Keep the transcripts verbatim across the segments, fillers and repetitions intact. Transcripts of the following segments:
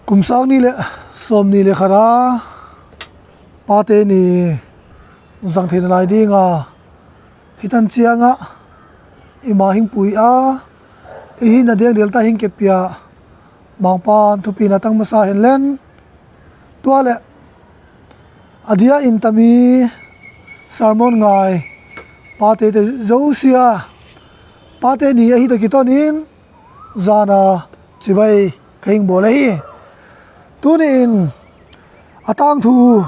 Kum sang nih le sawm nih le khat a Pate ni zang theihna lai dinga, hih tan ciangah i ma hing pui a, i hihna dengdel ta hing kepia, Mangpan thupina tang masa hen len. Tua le a dia in tami sermon ngai Pate te zosia, Pate ni ahi ta kitonin zana cibai ka hing bawl ahi. Tuni in a tangthu,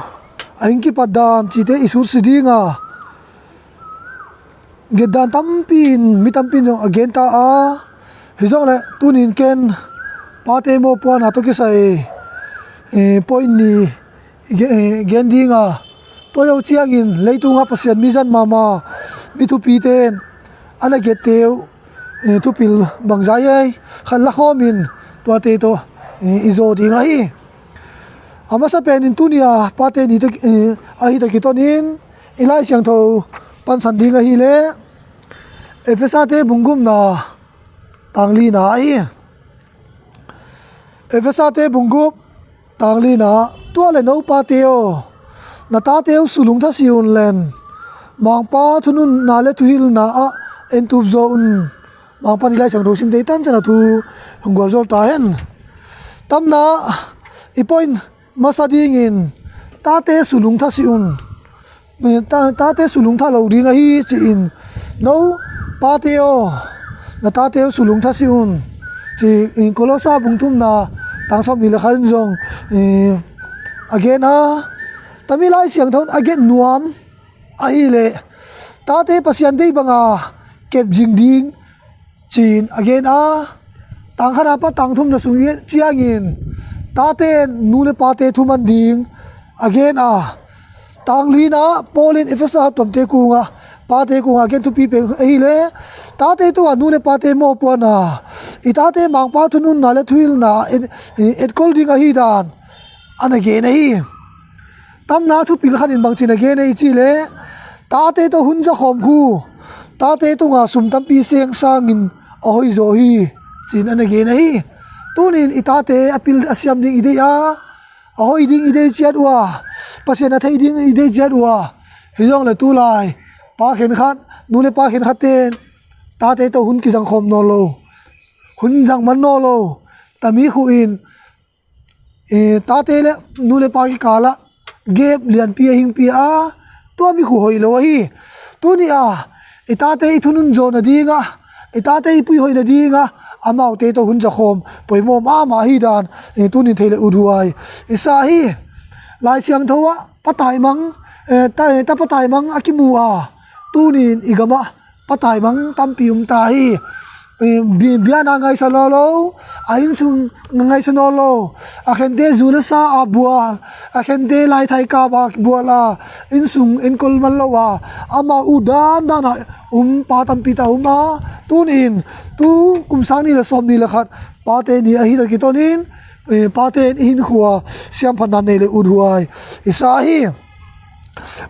a hing kipat dan cite i sutsi dinga, getdan tampi in, mi tampi in zong a genta a, hi zong le tuni in ken Pate mawpuana tawh kisai, eh, point ni i ge-, eh, gen dinga, tua zo ciangin leitunga Pasian mi zat mahmah, mi thupite in a na gette uh, eh, thupil bangzah ei khat lakhawmin tuate tawh, eh, i zaw ding ahi. A masa penin tunia Pate ni tawh, eh, ahi ta kitonin i Lai Siangtho pansan ding ahileh Efesate bung gupna tang lina ahi. Efesate bung gup tang lina, tua le no pate aw, na tate uh sulung thasi un len, Mangpa thununna le thuhilhna ah entup zaw un. Mangpan i Lai Siangtho simte i tancana thu hong gualzawl ta hen. Tamna i point masa dingin tate sulung thasi un. Ta-, tate sulung tha lo ding ahi ci-in, no pate aw, na tate aw sulung thasi un, ci-in Kolosa bung thumna tang sawm nih le khat in zong, eh, a gen a, tami Lai Siangtho in a gen nuam ahileh tate Pasian deih banga kep zing ding ci-in a gen a, tang khat a pat tang thumna sung i et ciangin tate nu le pate thuman ding a gen a, tang lina Paul in Efesa tuamte kungah, pate kungah a gen thupi pen ahileh, tate tungah nu le pate mawpuana, i tate Mangpa thununna le thuhilhna et-, etkol ding ahi dan a na gen ahi. Tamna thupil khatin bangcin a gen ahi cileh, tate tawh hun zakhawm khu tate tunga sum tampi seng sangin a hoizaw hi, ci-in a na gen ahi. Tunin i tate a pil a siam ding i deih a, a hoi ding i deih ciat uh a, Pasian a thei ding i deih ciat uh a, hi zong le tulai pa khenkhat, nu le pa khenkhatte in tate tawh hun kizangkhawm nawn lo, hun zang man nawn lo, tami khuh in, eh, tate le nu le pa kikalah gap lianpi a hingpi a, tua mi khu hoih lo ahi. Tuni a i tate i thunun zawh nadingah, i tate i puih hoih nadingah amaute tawh hun zakhawm poimaw mahmah ahi dan, eh, tunin thei le uthuai i sa hi. Lai Siangtho ah pa taimang, eh, ta, eh, tapa taimang a kimu a, tunin i gamah pa taimang tampi um ta hi. Eh, bi-, biana ngaihsa law lo, a innsung ngaihsa nawn lo, a khente zu le sa a bual, a khente laithai kap a bual a, innsung enkol man lo a, amau uh dandan a um pa tampi ta um a, tunin tu kum sang nih le sawm nih le khat Pate ni ahi ta kitonin, eh, pate in i hinkhua siamphatna nei le uthuai i sa hi.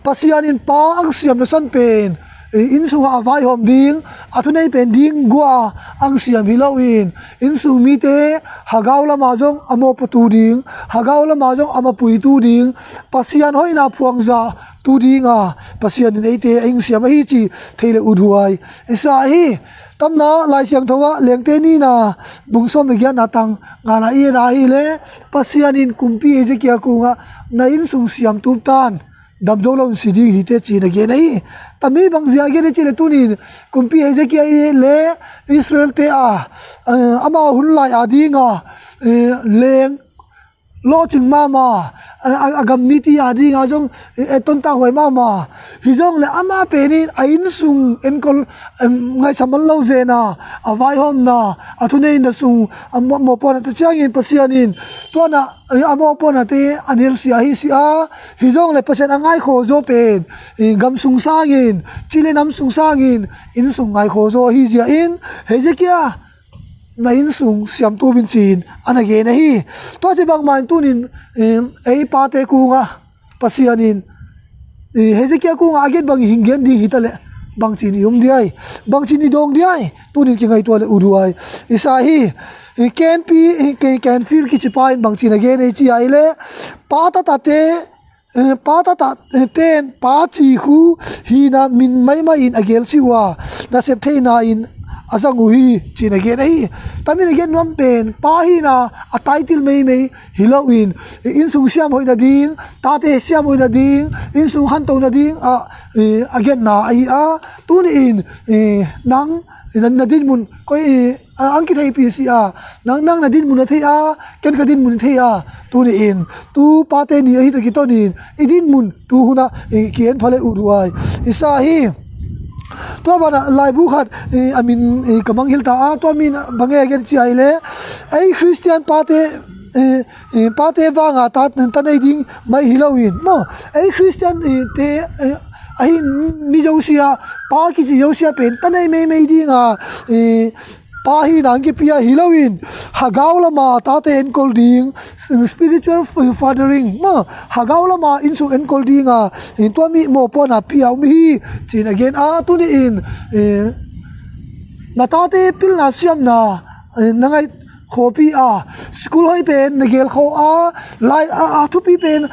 Pasian in pa ang siamna san pen, eh, inn sungah a vaihawm ding, a thunei pen ding gua ang siam hi loin, inn sung mite hagau lamah zong a mawhpuatu ding, hagau lamah zong a mapuitu ding, Pasian hoihna phuangzahtu dinga Pasian in eite a hing siam ahi ci thei le uthuai i sa hi. Tamna Lai Siangtho ah Lengte nihna bung sawm le giatna tang ngana i et a hileh, Pasian in kumpi Hezekiah kungah na innsung siamtup tan, damzo lo in si ding hi teh ci-in a gen ahi. Tami bangzia a gen a cih leh tunin kumpi Hezekiah i et leh Israel-te a, eh, ama hun lai a dinga, eh, leng lawhcing mahmah, a, a, a gam mite a dinga zong, eh, etton takhuai mahmah. Hi zong le ama pen in a innsung enkol, em, ngaihsa man lo zen a, a vaihawmna, a thuneina sung, a mawh-, mawhpuakna te ciangin Pasian in tuanah, eh, a mawhpuaknate a nelsia ahi si a, hi zong le Pasian a ngaikhawzaw pen, eh, gam sung sangin, ci le nam sung sangin, innsung ngaikhawzaw ahi zia in, Hezekiah na innsung siamtup in ci-in a na gen ahi. Tua ci bangmah in tunin, eh, ei pate kungah Pasian in, eh, Hezekiah kungah a gen bangin hing gen ding hi ta leh, bangcin i um diai, bangcin i dawng diai, tunin kingaihtuah le uh duai i sa hi. Ken Pi, Ken Phil kici pa in bangcin a gen ei ci a i le, pa tatate, pa tatate ten pa ci khu hina min maimai in a gelsi uh a, nasep theihna in a zang uh hi, cin a gen ahi. Tamin a gen nuam pen pa hina a title meimei hi loin, innsung siamhoih nading, tate siamhoih nading, innsung khanto nading ah a genna ahi a, tuni in nang na dinmun koi ang kitheipih si a, nang nang na dinmun a thei a, ken ka dinmun a thei a, tuni in tu pate ni ahi ta kitonin i dinmun tu hunah ki-en pha le uh duai i sa hi. Tua banah laibu khat a min ka mangngilh ta a, tua min bang e a gen ci a i le, ei Khristian pate pate vanga ta nei ding mai hi loin maw, ei Khristian te ahi mi zosia, pa kici zosia pen ta nei meimei dinga pa hina ang kipia hi loin, hagau lama tate enkol ding, spiritual fathering maw, hagau lama innsung enkol dinga tua mi mawhpuana pia um hi, cin a gen a, tuni in na tate pilna siamna na ngaih khawpi a, school hoih pen na gelkhaw a, lai a thupi pen,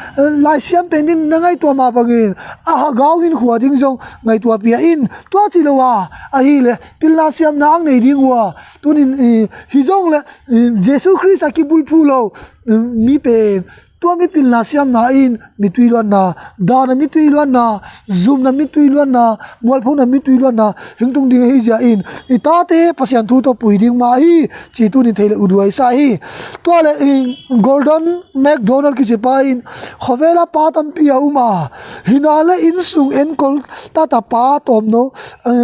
laisiam pen in na ngaihtuah mah bangin a hagau hinkhua ding zong ngaihtuah pia in, tua ci lo a ahile pilna siamna ang nei ding uh a, tunin hi zong le Jesu Khrist a kibulphuh lo mi pen tua mi pilna siamna in mitui luanna, dana mitui luanna, zumna mitui luanna, mualphona mitui luanna hingtung ding ahi zia in i tate Pasian thu tawh pui ding mah hi, ci tunin thei le uh duai sa hi. Tua le Gordon MacDonald kici pa in, khuavela pa tampi a um a, hina le innsung enkol tata pa tawmno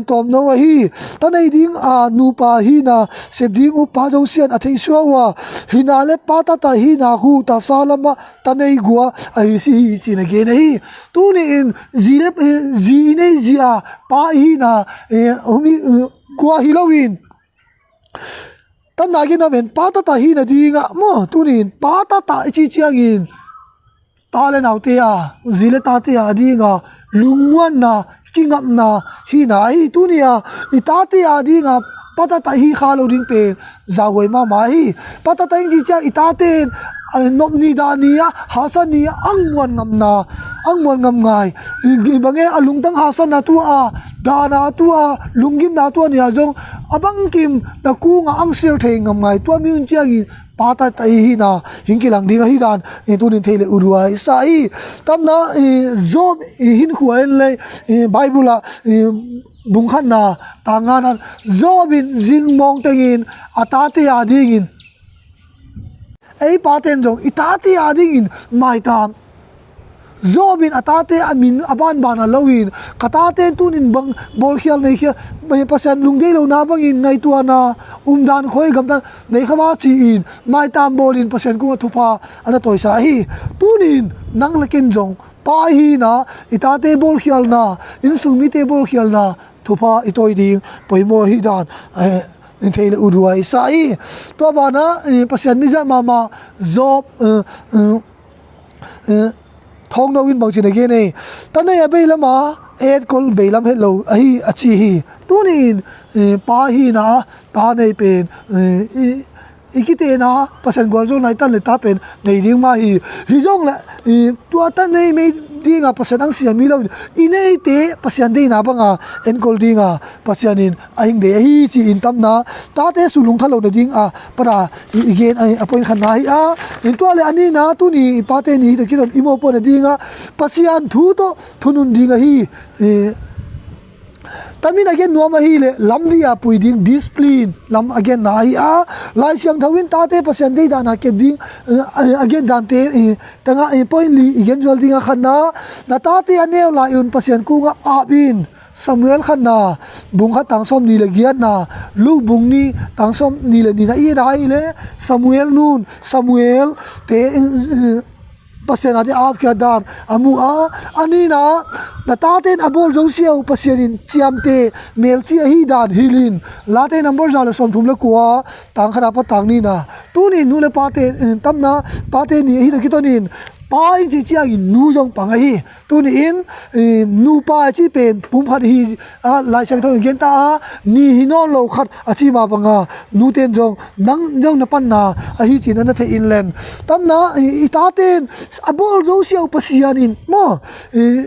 tawmno ahi. Ta nei ding a nupa hina sep ding uh pa zosian a theisuah uh a, hina le pa tata hina hu tasa lama ta nei gua ahi si hi, cin a gen ahi. Tuni in zi le zi i nei zia pa i hina humi gua hi loin, tamna gen namen pa tata hina dingah maw, tuni in pa tata i ci ciangin ta le naute a, zi le tate a dinga lungmuanna, kingapna hina ahi. Tuni a i tate a dinga pa tata hi kha lo ding pen zauhuai mahmah hi. Pa tata hing ci ciang i tate in nop ni, da ni a, hasa ni a ang muan ngamna, ang muan ngam ngai. Bang e a lungtang hasanna tua, dana tua, lunggimna tua ni a zong a bangkim na kunga ang sial thei ngam ngai, tua mi un ciangin pa tata i hina hing kilang ding ahi dan tunin thei le uh duai sa hi. Tamna Job hinkhua en le Bible ah bung khatna tang nganan Job in zingmawng tengin a tate a dingin, ei paten zong i tate a dingin maitam Job in a tate a min a banbana loin, ka taten tunin bang bawlkhial neikhial, Pasian lungdei lona bangin ngaihtuahna, umdan khoi gamta nei kha va ci-in maitam bawlin Pasian kungah thupha a na tawisa hi. Tunin nang le ken zong pa i hina, i tate bawlkhialna, innsung mite bawlkhialna thupha i tawi ding poimaw hi dan in thei le uh duai sa hi. Tua banah Pasian mizat mahmah Job thawngno in bangcin a gen ei, ta nei a beilama etkol beilam het lo ahi a ci hi. Tunin pa hina ta nei pen i kitena Pasian gualzawhna i tan le ta pen nei ding mah hi. Hi zong le tua ta nei mei dinga Pasian ang siam hi loin i neite Pasian deina banga enkol dinga Pasian in a hing bei ahi ci-in tamna tate su lungtha lo nading a pana i gen a point khatna hi a. In tua le a nina tuni i pate ni hi ta kiton i mawhpuan nadinga Pasian thu tawh thunun ding ahi. Tamin a gen nuam ahi le lamdi a pui ding discipline lam a genna ahi a. Lai Siangtho in tate Pasian deidana kep ding a gen dante tanga point li i gen zual dinga khatna, na tate a neu lai un Pasian kunga ap in. Samuel khatna bung khat tang sawm ni le giatna, Luke bung ni tang sawm ni le nina i na hai le Samuel nun, Samuel te Pasian ate apkhiat dan a mu a. A nina, na taten a bawl zosia uh Pasian in ciamte melci ahi dan hilhin. Late number za le sawmthum le kua tang khana pa tang nina. Tuni nu le pate tamna pate ni ahi na kitonin pa in cih ciangin nu zong pang ahi. Tuni in, eh, nupa a cih pen pum khat hi, a, Lai Siangtho in gen ta a, ni hi nawn lo khat a cih mah banga, nute in zong nang zong na panna ahi cih na na thei in len. Tamna, eh, i tate in a bawl zo sia uh Pasian in maw, eh,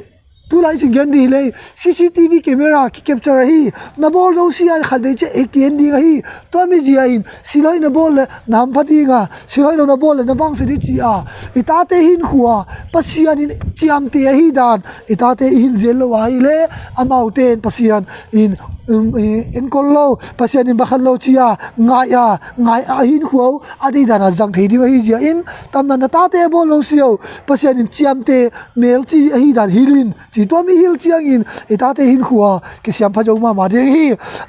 tulai cih gen dih lei, C C T V camera ki capture ahi, na bawl zo sia khat vei ciah ei ki en ding ahi. Tua mi zia in silhoih na bawl le na hampha ding a, silhoih lo na bawl le na vangsia ding ci a, i tate hinkhua Pasian in ciamte ahi dan i tate i hilh zel lo ahi le, amaute in Pasian in, um, eh, enkol lo, Pasian in bakhat lo ci a ngai a, ngai a hinkhua uh a dei dan a zang thei ding ahi zia in, tamna na tate a bawl lo sia uh Pasian in ciamte melci ahi dan hilh in, ci tua mi hilh ciangin i tate hinkhua kisiam pha zo mahmah ding hi.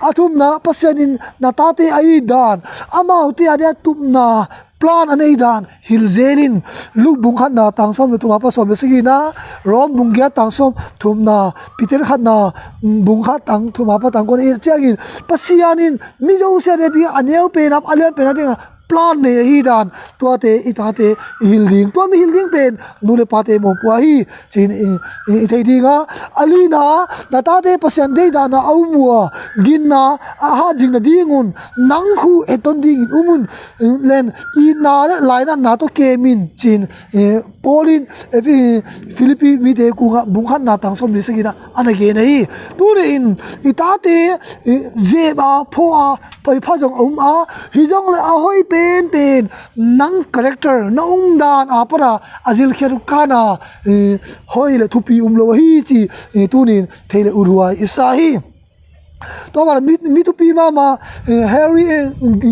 A thumna, Pasian in na tate a it dan, amaute a dia tupna plan a nei dan hilh zel in. Luke bung khatna tang sawm le thum a pa sawm le sagihna, Rom bung giat tang sawm thumna, Peter khatna, mm, bung khat tang thum a pa tang kuana i et ciangin, Pasian in mi zosia a dia a neu pen a, a lian pen a ding a plan nei ahi dan, tuate i tate i hilh ding, tua mi hilh ding pen nu le pate mawhpuak hi, ci-in i, i, i thei ding a. A lina, na tate Pasian deih dan a a um uh a, ginna a hat zing nadingun nang khu etton dingin um un, len itna le lainatna tawh kem in, ci-in, eh, Paul in, eh, Fi-, Philippi mite kungah bung khatna tang sawm le sagihna a na gen ahi. Tuni in i tate, eh, zep a, phaw a, paipha zong a um a, hi zong le a hoih penpen nang character na um dan a pana a zilkhiat uh kana, eh, hoih le thupi um lo ahi ci, eh, tuni in thei le uthuai i sa hi. Tua banah mi, mi thupi mahmah, eh, Harry, eh,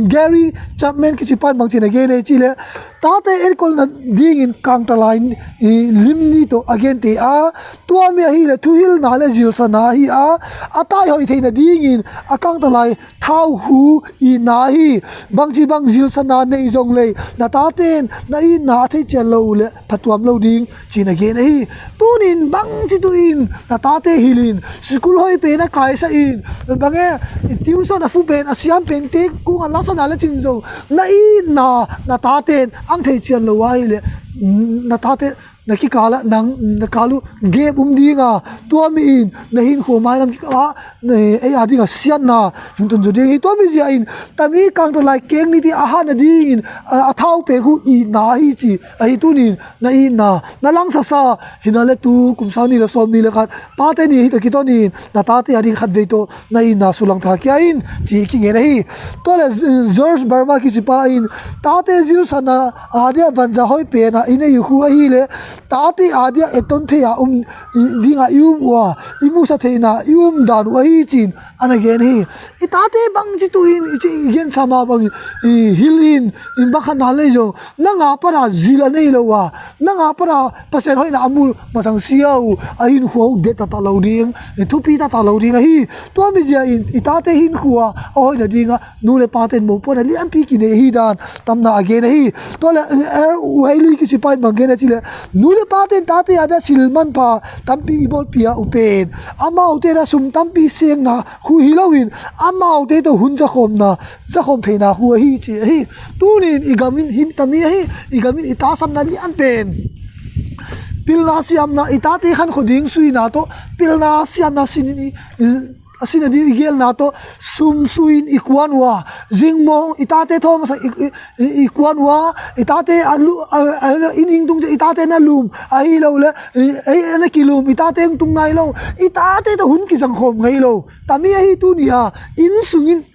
Gary Chapman kici pan bangci na gen ei ci le, tate enkolna dingin kangtalai, eh, lim ni tawh a gente a, tua mi ahi le thuhilhna le zilsana ahi a, a taihoih theihna dingin a kangtalai thau khu itna hi. Bangci bang zilsana nei zong lei, na taten na itna a theih cian lo uh le phatuam lo ding, ci-in a gen ahi. Tunin bangci tuin na tate hilhin, sikul hoih pen a kaisa in, bange, tuition a fu pen, a siam pente kungah lasana le cin zong, na itna na taten ang thei cian lo ahi le, na tate na kikalah nang na kal uh gep um dinga, tua mi in na hinkhua mailam kikah ei a dinga siatna hing tun zaw ding hi. Tua mi zia in tami kangtalai keng ni ti a hat nadingin a, a thau pen khu itna hi ci ahi. Tunin na itna na langsasa hina le tu kum sang ni le sawm ni le khat pate ni hi ta kitonin na tate a ding khat vei tawh na itna sulang tha kia in ci i kingen ahi. Tua le George Barna kicipa in tate zilsana a dia vanza hoih pena i nei uh khu ahi le tate a dia eton thei a um dinga i um uh a, i musa theihna i um dan uh ahi cin a na gen hi. I tate bangci tuin i ci i gen sama bangin i hilhin, in bang khat na lei zong nanga pana zil a nei lo a, nanga pana Pasian hoihna a mul masang sia uh a hinkhua uh det tata lo ding, thupi tata lo ding ahi. Tua mi zia in i tate hinkhua a hoihna dinga nu le paten mopuana lianpi kinei ahi dan tamna a gen ahi. Tua le Wiley kicipa in bang gen a ci le, nu le paten tate a dia sil manpha tampi i bawlpia uh pen amaute na sum tampi sengna khu hi loin amaute tawh hun zakhawmna, zakhawm theihna khu ahi ci ahi. Tunin i gamin him tami ahi, i gamin i tasapna lian pen pilna siamna, i tate khankho ding suina tawh pilna siamna sinin i, a sina ding i gelna tawh sum suin i kuan uh a, zingmong i tate thawm a sa i, i, i, i kuan uh a, i tate a lu, a, a, in hing tung i tate na lum ahi lo le, i, ei na kilum i tate hung tung nai lo, i tate tawh hun kizangkhawm ngei lo tami ahi. Tuni a inn sungin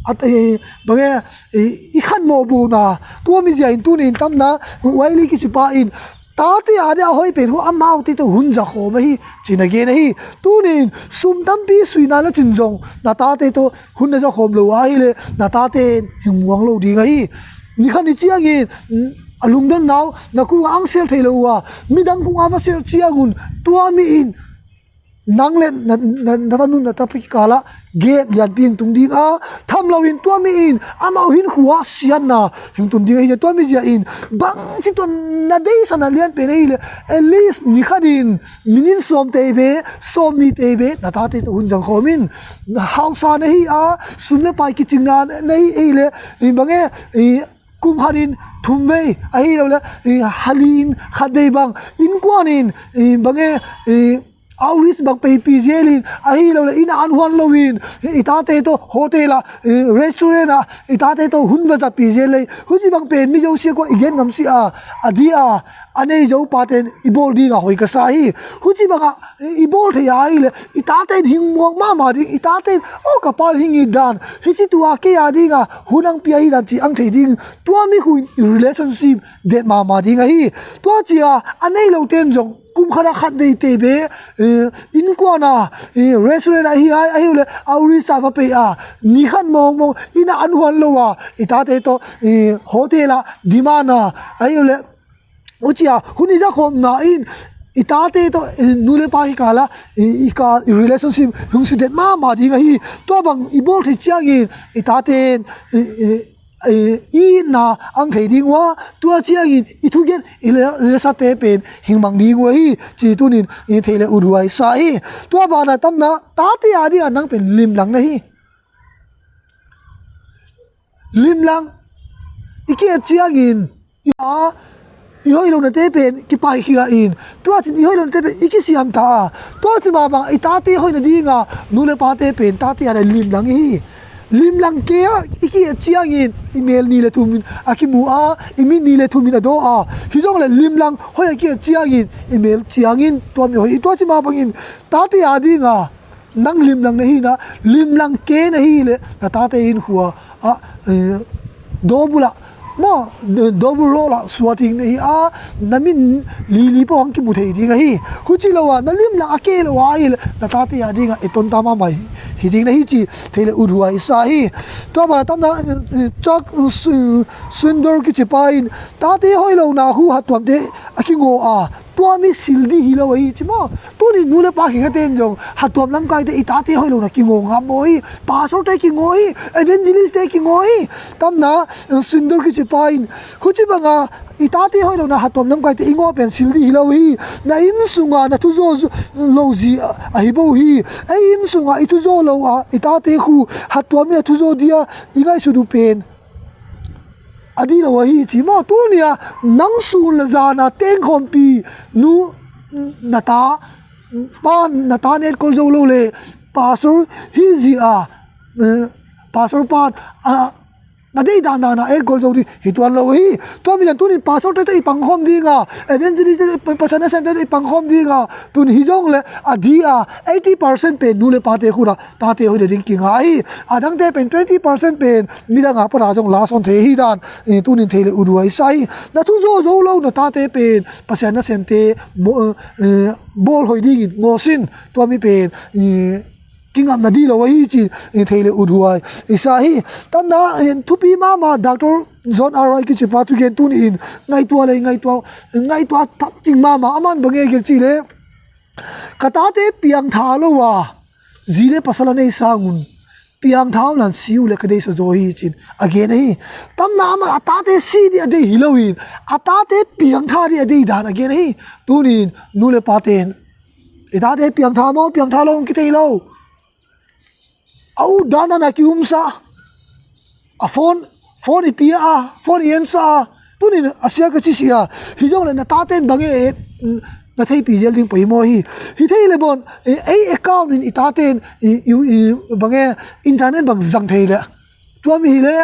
a, eh, bange, eh, i khanmawh buna, tua mi zia in tunin tamna Wiley kicipa in tate a dia a hoih pen khu amaute tawh hun zakhawm ahi cin a gen ahi. Tunin sum tampi suina le cin zong na tate tawh hun na zakhawm lo ahi le na tate hing muang lo ding ahi. Nikhat ni ciangin a lungdon nau na kungah ang sel thei lo uh a, midang kungah va sel ciangun tua mi in nang le na, na, na tanu na tapi kikalah gep lianpi hing tung ding a, tham loin tua mi in amau hinkhua siatna hing tun ding ahi. Tua mi zia in bangci tuan na deisana lian pen ahi le, at least nikhat in minit sawm tei be, sawm ni tei be na tate tawh hun zangkhawm in. Hausa na hi a, sum le pai kicingna na hi ahi le, i bange, i kum khat in thum vei, ahi lo le, eh, hali in khat vei bang, innkuan in, eh, bang e, eh, outreach bang peipi zel in, ahi lo le, inn ah an huan lo in, eh, i tate tawh hotel ah, eh, restaurant ah, i tate tawh hun va zapi zel le, huci bang pen mi zosia kua i gen ngam si a, a di a, a nei zo pa ten i bawl ding a hoi ka sa hi. Huci bang a, i bawl thei a hi le, i tate in hing muang mahmah ding, i tate in, "Oh, ka pa in hing it dan, hici tua kei a ding a hun ang pia hi dan," ci ang thei ding, tua mi khu in i relationship det mahmah ding ahi. Tua ci a, a nei lo ten zong, kum khat a khat vei te be, eh, innkuan a, eh, restaurant ahi, ahi, ahi le, outreach a va pei a, ni khat mawngmawng, inn ah an huan lo a, i tate tawh, eh, hotel ah demand a, ahi le, huci a, hun i zakhawmna in, i tate tawh, eh, nu le pa kikal ah, i, i kal, i relationship hong sudet mahmah ding ahi. Tua bang i bawl thei ciangin, i tate in, i, i, i, i itna ang thei ding uh a, tua ciangin, i thugen, i le, i lesate pen hing mang ding uh ahi, ci tunin, i thei le uthuai sa hi. Tua banah tamna, tate a ding a nang pen limlang na hi. Limlang, i ki-et ciangin, i a, i hoih lonate pen kipaikhia in, tua cin i hoih lonate pen i kisiam ta a, tua cin mah bang i tate hoih nading a, nu le pate pen tate a ding limlang i hi. Limlang ke a i ki-et ciangin, i mel ni le thum in a kimu a, i mit ni le thum in a daw a. Hi zong le limlang hoih a ki-et ciangin, i mel ciangin, tua mi hoih i, tua cin mah bangin, tate a ding a, nang limlang na hi na, limlang ke na hi le, na tate in khua, a, eh, dawbul ah, maw, dawbul rawl ah suat ding na hi a, na min lili pawh hong kimu thei ding ahi. Huci lo a, na limlang a ke lo a hi le, na tate a ding a, e tonta mahmah hi, hi ding na hi ci, thei le uthuai sa hi. Tua banah tamna, eh, Chuck, eh, Sw-, Swindoll kici pa in, tate hoih lona khu hattuamte a kingaw a, tua mi sil dih hi lo ahi ci maw? Tuni nu le pa kikhaten zong, hattuam lamkaite i tate hoih lona kingaw ngap maw hi, pastorte kingaw hi, evangelistte kingaw hi. Tamna, eh, Swindoll kici pa in, huci banga i tate hoih lona hattuam lamkaite i ngaw pen sil dih hi lo hi. Na inn sunga na thuzaw zu-, lo zi a, ahi bo hi. Ei inn sunga i thuzaw lo a, i tate khu hattuam in a thuzaw dia i ngaihsut uh pen a dih lo ahi ci maw? Tuni a nang sun le zan a tengkhawmpi nu, na ta, pa, na ta netkol zo lo le, pastor hi zi a, eh, pastor pa, a, na deih dandan a etkol zo ding hi tuan lo hi. Tua mi zan tunin pastorte tawh i pangkhawm ding a, evangelistte, Pasian nasemte tawh i pangkhawm ding a, tun hi zong le a di a, eighty percent pen nu le pate khut a, tate hoih nading kinga hi. A dangte pen twenty percent pen midang a pana zong la sawn thei hi dan, eh, tunin thei le uthuai sa hi. Na thuzaw zo lo na tate pen Pasian nasemte mo-, eh, bawl hoih dingin ngaw sin, tua mi pen, eh, kingamna dih lo ahi ci, eh, thei le uthuai i sa hi. Tamna, eh, thupi mahmah Doctor John R. Rice kici pa thugen tunin ngaihtuah le ngaihtuah, ngaihtuah takcing mahmah, aman bang e gen ci le, ka tate piangtha lo a, zi le pasal a nei sangun, piangtha uh nan si uh le ka deisa zaw hi cin a gen ahi. Tamna aman a tate si dih a dei hi loin, a tate piangtha dih a dei dan a gen ahi. Tunin nu le paten, i tate piangtha maw, piangtha lo hong kithei lo. A ut dandan a ki-umsa. A phone, phone i pia a, phone i ensa a. Tunin a sia ka ci si a. Hi zong le na taten bang e, na theipi zel ding poimaw hi. Hi thei le bon, eh, ei account in i taten, i, i, i, bang e, internet bang zang thei le. Tua mi hi le,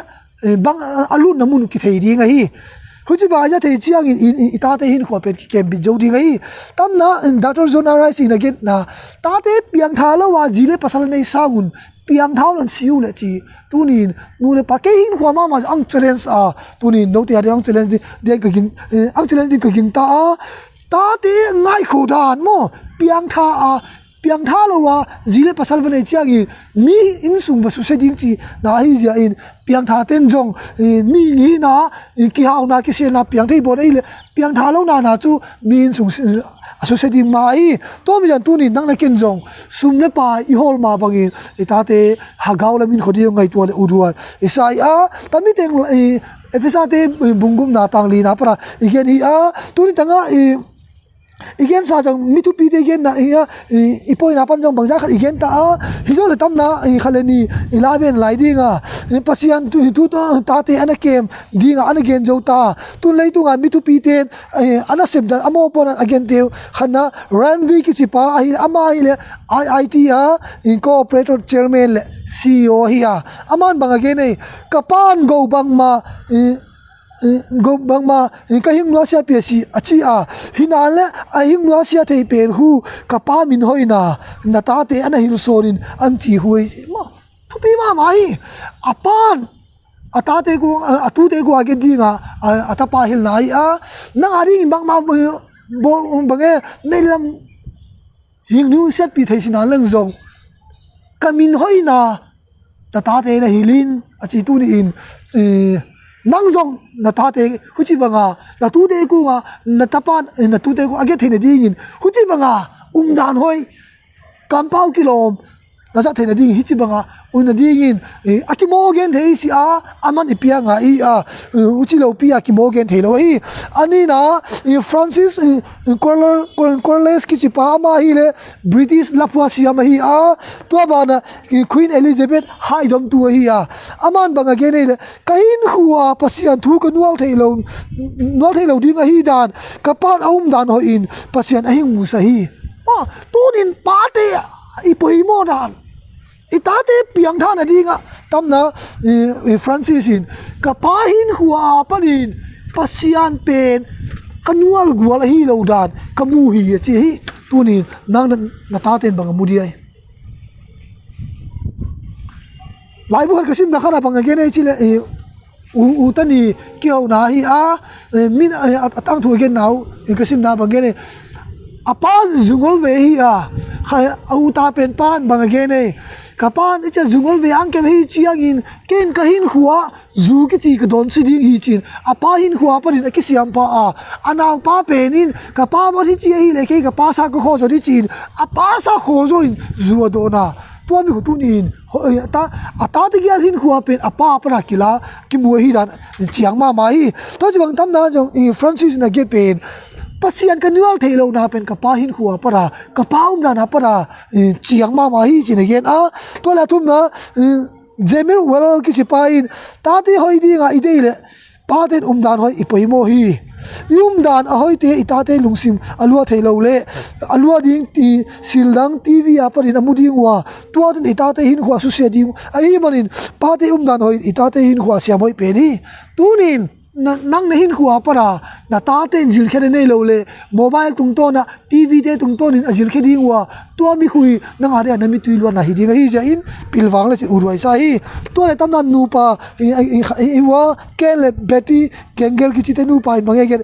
eh, bang, eh, a lutna mun kithei ding ahi. Huci bang a za thei ciangin i, i, i tate hinkhua pen kikem bit zo ding ahi. Tamna, eh, Doctor John R. Rice in a genna, tate piangtha lo a zi le pasal a nei sangun, piangtha uh nan si uh le ci. Tunin nu le pa kei hinkhua mahmah ang challenge a. Tunin note a ding ang challenge ding, ding ka ging, eh, ang challenge ding ka gingta a. Tate ngaihkho dan maw, piangtha a, piangtha lo a zi le pasal va nei ciangin mi inn sung va susia ding cihna ahi zia in, piangtha ten zong, eh, mi hihna, eh, kihauna, kisiatna piang thei bawn ahi le, piangtha lo nana cu mi inn sung si-, a susia ding mah hi. Tua mi zan tunin nang le ken zong sum le pai i hawl mah bangin i tate hagau le min khuading ngaihtuah le uthuai i sa hi a. Tami teng, eh, Efesa te, eh, bung gukna tang lina pana i gen hi a. Tuni tangah, eh, I gensa zong mi thupite genna hi a, i, i poina pan zong bangzah khat i gen ta a, hi zo le tamna, i khat le ni, i la ben lai ding a, i Pasian thu, thu, tate ana kem ding a, ana gen zo ta. Tun leitunga mi thupite, i, ana sepdan, a mawpuanan a gente uh khatna Ranvi kici pa ahi, ama ahi le I I T a, i co-operator chairman le C E O ahi a. Aman bang a gen ei, ka pan go bangma, i, i, go bangma, i, ka hing nuasia pia si a ci a. Hi nan le a hing nuasia thei pen hu ka pa min hoina na tate ana hilsawnin an ci hu ei. Thupi mahmah hi. A pan a tate ko, a, a tute ko a gen dinga, a, a tapa hilna hi a. Nang a dingin bangma, bo, bang e, nei lam hing nu siatpi thei sinan leng zong ka min hoina na tate na hilin a ci tuni in, eh, nang zong na tate huci banga na tute kunga na tapa, eh, na tute ku a get theina dingin huci banga umdan hoi kampau kilawm na zat theina ding hici banga uina dingin, eh, a kimaw gen thei si a, aman i pianga i a, eh, uci lopi a kimaw gen thei lo ahi. Anina, eh, Francis, eh, Corler-, Corless kici pa ama hi le British laphua siam ahi a, tua bana, eh, Queen Elizabeth haidomtu ahi a. Aman bang a gen ei le, ka hinkhua Pasian thu ka nual thei lo, nual thei lo ding ahi dan, ka pan a umdan hoihin Pasian a hing musa hi. Ah, tunin pate i poimawh dan, i tate piangthana dingah tamna, i, i Francis in ka pa hinkhua a panin Pasian pen ka nual gual ahi lo dan ka mu hi a ci hi. Tunin nang na, na taten bang a mu dia hi. Laibu khat ka simna khatah bang a gen ei ci le, i, u, u tani kihona hi a, eh, min, eh, a, a tangthu a genna uh, eh, ka simna bang gen ei. A pa zungol ve hi a, kha, a uta pen pan bang a gen ei. Ka pan i cia zungol ve ang kem hi ciangin, ken ka hinkhua, zu kiti ka dawn si ding hi cin. A pa hinkhua panin a kisiam pa a, a naupa penin, ka pa bawt hi ci ahi le kei ka pa sa ka khaw zaw hi cin, a pa sa khaw zaw in zu a dawn a. Tua mi khu tunin, ho-, eh, a ta, a tate gial hinkhua pen a pa pana kila, kimu ahi dan ciang mahmah hi. Tua ci bang tamna zong, i Francis in a gen pen, Pasian ka nual thei lo na pen ka pa hinkhua pana, ka pa umdana pana, i ciang mahmah hi cin a gen a. Tua le a thumna, i Jamir Well kici pa in, tate hoi dinga i deih le, paten umdan hoi i poimawh hi. I umdan a hoite i tate lungsim a lua thei lo le, a lua ding ti sildang T V a panin a mu ding uh a, tuaten i tate hinkhua susia ding uh. Ahi manin pate umdan hoi i tate hinkhua siam hoi pen hi. Tunin na, nang na hinkhua pana na taten zilkhia na nei lo le, mobile tungtawna T V te tungtawnin a zilkhia ding uh a, tua mi khu hi nang a dia na mitui luatna hi ding ahi zia in pilvang le cin uruai sa hi. Tua le tamna nupa i, i, i, i, i ua Ken le Betty Gengel kicite nupa in bang e gen,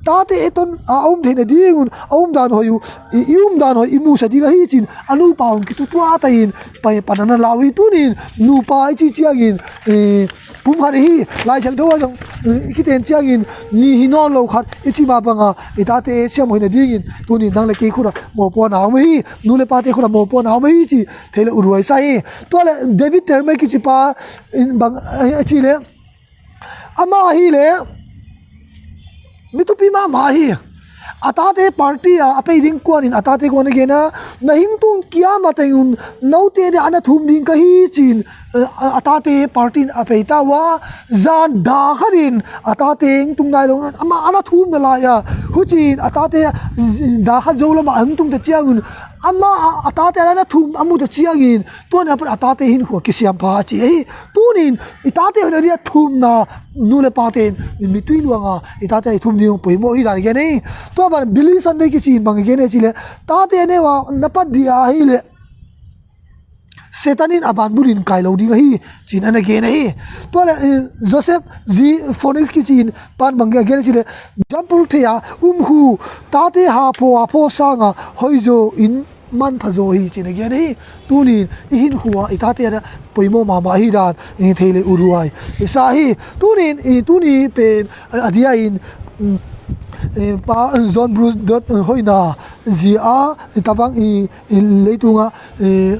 tate e ton a um theina dingun a umdan hoi uh, i, i umdan hoi i musa ding ahi cin a nupa un kitutua ta in pai panana lau hi. Tunin nupa i ci ciangin, i, pum khat hi, Lai Siangtho a zong, i, i kiten ciangin ni hi nawn lo khat i ci ma banga i tate e siam hoina dingin tunin nang le kei khura mawpuana om hi, nu le pate khura mawpuana om hi ci thei le uruai sa hi. Tua le David Terme kici pa in bang, eh, a ci le ama ahi le mi thupi mahmah hi. A tate party a, a pei ding kuanin a tate kuan a gen a, na hingtung kiama tengun note dia ana thum ding ka hi cin, eh, a, a tate party in a pei ta uh a, zan da khatin a tate hingtung nai lo ama ana thum na lai a, hucin a tate da khat zo lama a hingtung ta ciangun ama a, a tate ana thum a mu ta ciangin, tuan a pat a tate hinkhua kisiam pha a ci ahi. Tunin i tate hoina dia thumna nu le paten mitui luanga i tate i thum ding poimawh hi dan gen ei. Tua ban Billy Sunday kici in bang gen ei ci le, tate a neu a na pat dia ahi le Satan in a ban bulin kai lo ding ahi cin ana gen ahi. Tua le, eh, Joseph Z Phoenix kici in pan bang gen ei ci le, jampul thei a um khu tate ha pho a pho sanga hoizo in manpha zaw hi cin a gen hi. Tunin i hinkhua i tate a poimawh mahmah hi dan i thei le uruai i sa hi. Tunin i tuni pen a dia in, mm, eh, pa John Bruce dot hoina zia a i tabang i, i leitunga, eh,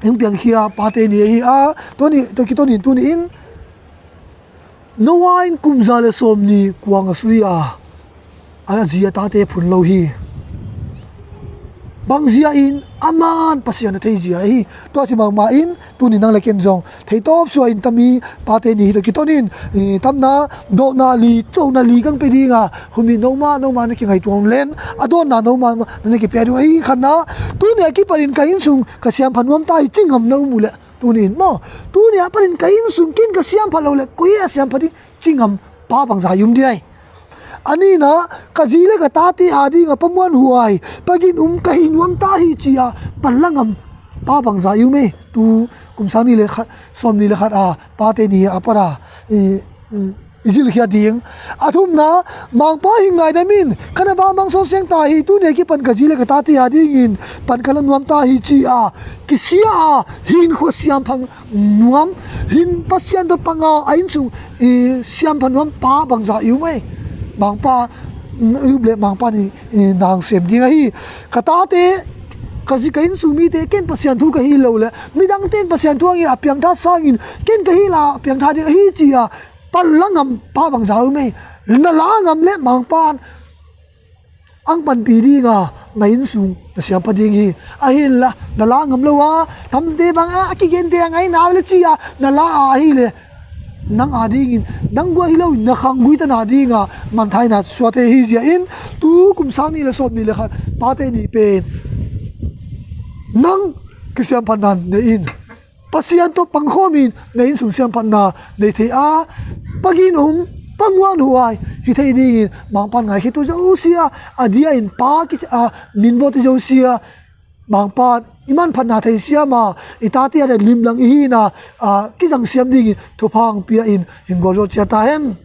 eng piangkhia pate ni ahi a, tuni toki tunin tuni in Noah in kum za le sawm ni kuang a sui a, a zi a tate phun lo hi. Bang zia in aman Pasian a thei zia hi. Tua ci mahmah in tuni nang le ken zong theitawp suah in tami pate ni hi tawh kiton in, i, tamna dawhna li, cona li kang pe dinga, humi noma noma na kingaihtuah un len, a dawnna noma na kipia ding uh ahi. Khatna, tuni a kipanin ka inn sung ka siampha nuam ta hi ci ngam na um uh leh, tuni in maw, tuni a panin ka inn sung ken ka siampha lo leh koi a siampha ding ci ngam pa bangza i um dia hi. A nihna, ka zi le ka tate a dinga pa muanhuai, pa ginum ka hi nuam ta hi ci-a pan la ngam pa bangza i um ei. Tu kum sang ni le khat, sawm ni le khat a pate ni a pat a i, i zilkhia ding. A thumna, Mangpa hi ngaidam in, ka na vang bang sawn siang ta hi, tuni a kipan ka zi le ka tate a dingin pan ka la nuam ta hi ci-a kisia a hinkhua siampha nuam, hin Pasian tawh panga a inn sung, i, siampha nuam pa bangza i um ei. Mangpa i um leh Mangpa in, i, nang sem ding ahi. Ka tate, ka zi, ka inn sung mite ken Pasian thu ka hi lo leh, midangte in Pasian thu hangin a piangtha sangin ken ka hi la a piangtha ding ahi ci-a pan la ngam pa bangza i um ei. Na la ngam leh Mangpa in ang panpih dinga na inn sung na siampha ding hi. Ahinla na la ngam lo a, tamte bang a, a kigente a ngaina le ci-a na la a ahileh, nang a dingin, nang guai hi lo, na khanggui tana dinga manthaina suate hi zia in, tu kum sang ni le sawm ni le khat pate ni pen nang kisiamphatna nei in. Pasian tawh pangkhawmin na inn sung siamphatna nei thei a, pa ginum, pa muanhuai hi thei dingin Mangpa in ngaikhiat uh zosia, a dia in pa ki, a, minvawt uh zosia, Mangpa in i manphatna thei siam a, i tate a dia limlang i hihna, a, kizang siam dingin thupha hong pia in, hin gualzo cia ta hen.